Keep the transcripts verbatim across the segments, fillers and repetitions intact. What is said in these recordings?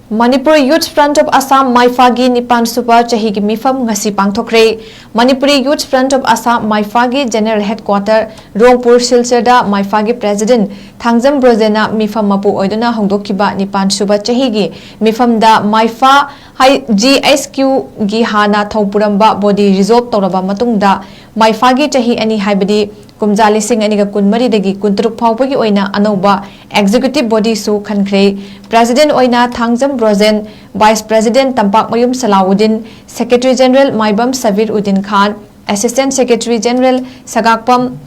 Manipur Youth Front of Assam ꯃꯥꯏꯐꯥꯒꯤ ꯅꯤꯄꯥꯟ ꯁꯨꯕ ꯆꯍꯤꯒꯤ ꯃꯤꯐꯝ ꯉꯁꯤ ꯄꯥꯡꯊꯣꯛꯈ꯭ꯔꯦ꯫ Manipuri Youth Front of Assam ꯃꯥꯏꯐꯥꯒꯤ General Headquarter ꯔꯣꯡꯄꯨꯔ ꯁꯤꯜꯆꯔꯗ ꯃꯥꯏꯐꯥꯒꯤ President Thangjam ꯕ꯭ꯔꯣꯖꯦꯟꯅ ꯃꯤꯐꯝ ꯃꯄꯨ ꯑꯣꯏꯗꯨꯅ ꯍꯧꯗꯣꯛꯈꯤꯕ ꯅꯤꯄꯥꯟ ꯁꯨꯕ ꯆꯍꯤꯒꯤ ꯃꯤꯐꯝꯗ ꯃꯥꯏꯐꯥ ꯍꯥꯏ-, G H Q ꯒꯤ ꯍꯥꯟꯅ ꯊꯧꯄꯨꯔꯝꯕ body dissolve ꯇꯧꯔꯕ ꯃꯇꯨꯡꯗ ꯃꯥꯏꯐꯥꯒꯤ ꯆꯍꯤ ꯑꯅꯤ ꯍꯥꯏꯕꯗꯤ ꯀꯨꯝꯖꯥ ꯂꯤꯁꯤꯡ ꯑꯅꯤꯒ ꯀꯨꯟꯃꯔꯤꯗꯒꯤ ꯀꯨꯟꯇꯔꯨꯛ ꯐꯥꯎꯕꯒꯤ ꯑꯣꯏꯅ ꯑꯅꯧꯕ Executive Body ꯁꯨ ꯈꯟꯈ꯭ꯔꯦ꯫ President ꯑꯣꯏꯅ Thangjam Brojen, Vice President ꯇꯝꯄꯥꯛꯃꯌꯨꯝ ꯁꯂꯥꯎꯗꯤꯟ, Secretary General Maibam Sabir Uddin Khan, Assistant Secretary General ꯁꯒꯥꯛꯄꯝ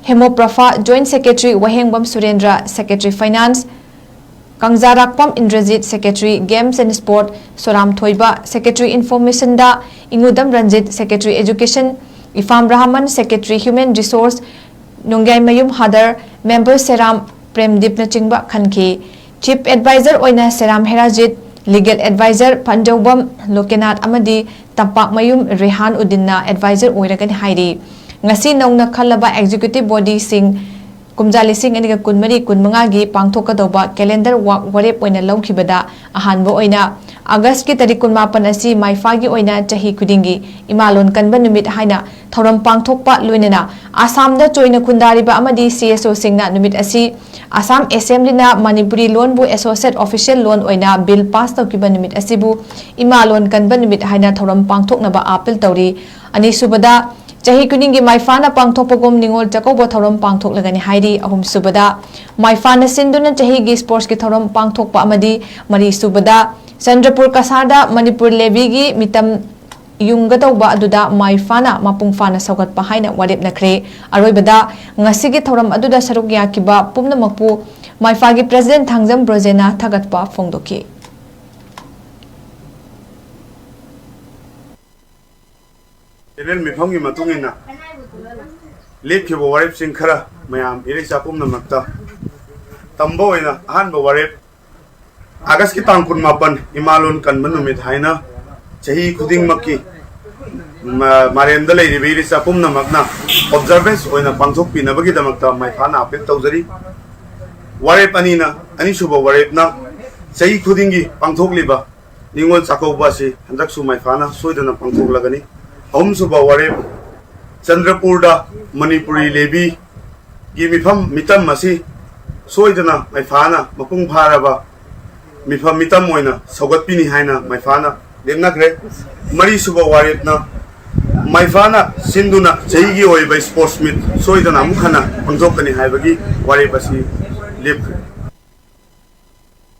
ꯍꯦꯃꯣꯄ꯭ꯔꯐꯥ, Joint Secretary Wahengbam ꯁꯨꯔꯦꯟꯗ꯭ꯔ, Secretary Finance ꯀꯪꯖꯥꯔꯥꯛꯄꯝ Indrajit, Secretary Games and Sport ꯁꯣꯔꯥꯝ ꯊꯣꯏꯕ, Secretary Information ꯗ ꯏꯉꯨꯗꯝ Ranjit, Secretary Education ꯏꯐꯥꯝ Rahman, Secretary Human Resource ꯅꯣꯡꯌꯥꯏꯃꯌꯨꯝ ꯍꯥꯗꯔ, Member ꯁꯦꯔꯥꯝ ꯄ꯭ꯔꯦꯝꯗꯤꯞꯅꯆꯤꯡꯕ ꯈꯟꯈꯤ꯫ Chief Advisor ꯑꯣꯏꯅ ꯁꯦꯔꯥꯝ ꯍꯦꯔꯥꯖꯤꯠ, Legal Advisor ꯐꯟꯖꯧꯕꯝ ꯂꯣꯀꯦꯅꯥꯊ ꯑꯃꯗꯤ ꯇꯝꯄꯥꯛꯃꯌꯨꯝ ꯔꯦꯍꯥꯟ ꯎꯗꯤꯟꯅ Advisor ꯑꯣꯏꯔꯒꯅꯤ ꯍꯥꯏꯔꯤ꯫ ꯉꯁꯤ ꯅꯧꯅ ꯈꯜꯂꯕ Executive Body ꯁꯤꯡ ꯀꯨꯝꯖꯥ ꯂꯤꯁꯤꯡ ꯑꯅꯤꯒ ꯀꯨꯟꯃꯔꯤ ꯀꯨꯟꯃꯉꯥꯒꯤ ꯄꯥꯡꯊꯣꯛꯀꯗꯧꯕ calendar ꯋꯥꯛ ꯋꯥꯔꯦꯞ ꯑꯣꯏꯅ ꯂꯧꯈꯤꯕꯗ ꯑꯍꯥꯟꯕ ꯑꯣꯏꯅ ꯑꯥꯒꯁꯀꯤ ꯇꯥꯔꯤꯛ ꯀꯨꯟꯃꯥꯄꯟ ꯑꯁꯤ ꯃꯥꯏꯐꯥꯒꯤ ꯑꯣꯏꯅ ꯆꯍꯤ ꯈꯨꯗꯤꯡꯒꯤ ꯏꯃꯥꯂꯣꯟ ꯀꯟꯕ ꯅꯨꯃꯤꯠ ꯍꯥꯏꯅ ꯊꯧꯔꯝ ꯄꯥꯡꯊꯣꯛꯄ ꯂꯣꯏꯅꯅ ꯑꯁꯥꯝꯗ ꯆꯣꯏꯅ ꯈꯨꯟꯗꯥꯔꯤꯕ ꯑꯃꯗꯤ C S O ꯁꯤꯡꯅ ꯅꯨꯃꯤꯠ ꯑꯁꯤ ꯑꯁꯥꯝ Assembly ꯅ ꯃꯅꯤꯄꯨꯔꯤ ꯂꯣꯟꯕꯨ associate official ꯂꯣꯟ ꯑꯣꯏꯅ bill pass ꯇꯧꯈꯤꯕ ꯅꯨꯃꯤꯠ ꯑꯁꯤꯕꯨ ꯏꯃꯥꯂꯣꯟ ꯀꯟꯕ ꯅꯨꯃꯤꯠ ꯍꯥꯏꯅ ꯊꯧꯔꯝ ꯄꯥꯡꯊꯣꯛꯅꯕ appeal ꯇꯧꯔꯤ꯫ ꯑꯅꯤꯁꯨꯕꯗ, ꯆꯍꯤ ꯈꯨꯗꯤꯡꯒꯤ ꯃꯥꯏꯐꯥꯅ ꯄꯥꯡꯊꯣꯛꯄꯒꯨꯝ ꯅꯤꯉꯣꯜ ꯆꯥꯛꯀꯧꯕ ꯊꯧꯔꯝ ꯄꯥꯡꯊꯣꯛꯂꯒꯅꯤ ꯍꯥꯏꯔꯤ꯫ ꯑꯍꯨꯝꯁꯨꯕꯗ, ꯃꯥꯏꯐꯥꯅ ꯁꯤꯟꯗꯨꯅ ꯆꯍꯤꯒꯤ sports ꯀꯤ ꯊꯧꯔꯝ ꯄꯥꯡꯊꯣꯛꯄ ꯑꯃꯗꯤ ꯃꯔꯤꯁꯨꯕꯗ, ꯆꯟꯗ꯭ꯔꯄꯨꯔ ꯀꯁꯥꯔꯗ ꯃꯅꯤꯄꯨꯔ levy ꯒꯤ ꯃꯤꯇꯝ ꯌꯨꯡꯒꯗꯧꯕ ꯑꯗꯨꯗ ꯃꯥꯏꯐꯥꯅ ꯃꯄꯨꯡ ꯐꯥꯅ ꯁꯧꯒꯠꯄ ꯍꯥꯏꯅ ꯋꯥꯔꯦꯞꯅꯈ꯭ꯔꯦ꯫ ꯑꯔꯣꯏꯕꯗ, ꯉꯁꯤꯒꯤ ꯊꯧꯔꯝ ꯑꯗꯨꯗ ꯁꯔꯨꯛ ꯌꯥꯈꯤꯕ ꯄꯨꯝꯅꯃꯛꯄꯨ ꯃꯥꯏꯐꯥꯒꯤ President ꯊꯥꯡꯖꯝ ꯕ꯭ꯔꯣꯖꯦꯟꯅ ꯊꯥꯒꯠꯄ ꯐꯣꯡꯗꯣꯛꯈꯤ꯫ General ꯃꯤꯐꯝꯒꯤ ꯃꯇꯨꯡ ꯏꯟꯅ ꯂꯦꯞꯈꯤꯕ ꯋꯥꯔꯦꯞꯁꯤꯡ ꯈꯔ ꯃꯌꯥꯝ ꯏꯔꯩꯆꯥ ꯄꯨꯝꯅꯃꯛꯇ ꯇꯝꯕ ꯑꯣꯏꯅ ꯑꯍꯥꯟꯕ ꯋꯥꯔꯦꯞ, ꯑꯥꯒꯁꯀꯤ ꯇꯥꯡ ꯀꯨꯟꯃꯥꯄꯟ ꯏꯃꯥꯂꯣꯟ ꯀꯟꯕ ꯅꯨꯃꯤꯠ ꯍꯥꯏꯅ ꯆꯍꯤ ꯈꯨꯗꯤꯡꯃꯛꯀꯤ ꯃ-, ꯃꯥꯂꯦꯝꯗ ꯂꯩꯔꯤꯕ ꯏꯔꯩꯆꯥ ꯄꯨꯝꯅꯃꯛꯅ observance ꯑꯣꯏꯅ ꯄꯥꯡꯊꯣꯛꯄꯤꯅꯕꯒꯤꯗꯃꯛꯇ ꯃꯥꯏꯐꯥꯅ appeal ꯇꯧꯖꯔꯤ꯫ ꯋꯥꯔꯦꯞ ꯑꯅꯤꯅ, ꯑꯅꯤꯁꯨꯕ ꯋꯥꯔꯦꯞꯅ ꯆꯍꯤ ꯈꯨꯗꯤꯡꯒꯤ ꯄꯥꯡꯊꯣꯛꯂꯤꯕ ꯅꯤꯉꯣꯜ ꯆꯥꯛꯀꯧꯕ ꯑꯁꯤ ꯍꯟꯗꯛꯁꯨ ꯃꯥꯏꯐꯥꯅ ꯁꯣꯏꯗꯅ ꯄꯥꯡꯊꯣꯛꯂꯒꯅꯤ꯫ ꯑꯍꯨꯝꯁꯨꯕ ꯋꯥꯔꯦꯞ, ꯆꯟꯗ꯭ꯔꯄꯨꯔꯗ ꯃꯅꯤꯄꯨꯔꯤ ꯂꯦꯕꯤꯒꯤ ꯃꯤꯐꯝ ꯃꯤꯇꯝ ꯑꯁꯤ ꯁꯣꯏꯗꯅ ꯃꯥꯏꯐꯥꯅ ꯃꯄꯨꯡ ꯐꯥꯔꯕ ꯃꯤꯐꯝ ꯃꯤꯇꯝ ꯑꯣꯏꯅ ꯁꯧꯒꯠꯄꯤꯅꯤ ꯍꯥꯏꯅ ꯃꯥꯏꯐꯥꯅ ꯂꯦꯞꯅꯈ꯭ꯔꯦ꯫ ꯃꯔꯤꯁꯨꯕ ꯋꯥꯔꯦꯞꯅ ꯃꯥꯏꯐꯥꯅ ꯁꯤꯟꯗꯨꯅ ꯆꯍꯤꯒꯤ ꯑꯣꯏꯕ sports meet ꯁꯣꯏꯗꯅ ꯑꯃꯨꯛ ꯍꯟꯅ ꯄꯥꯡꯊꯣꯛꯀꯅꯤ ꯍꯥꯏꯕꯒꯤ ꯋꯥꯔꯦꯞ ꯑꯁꯤ ꯂꯦꯞꯈ꯭ꯔꯦ꯫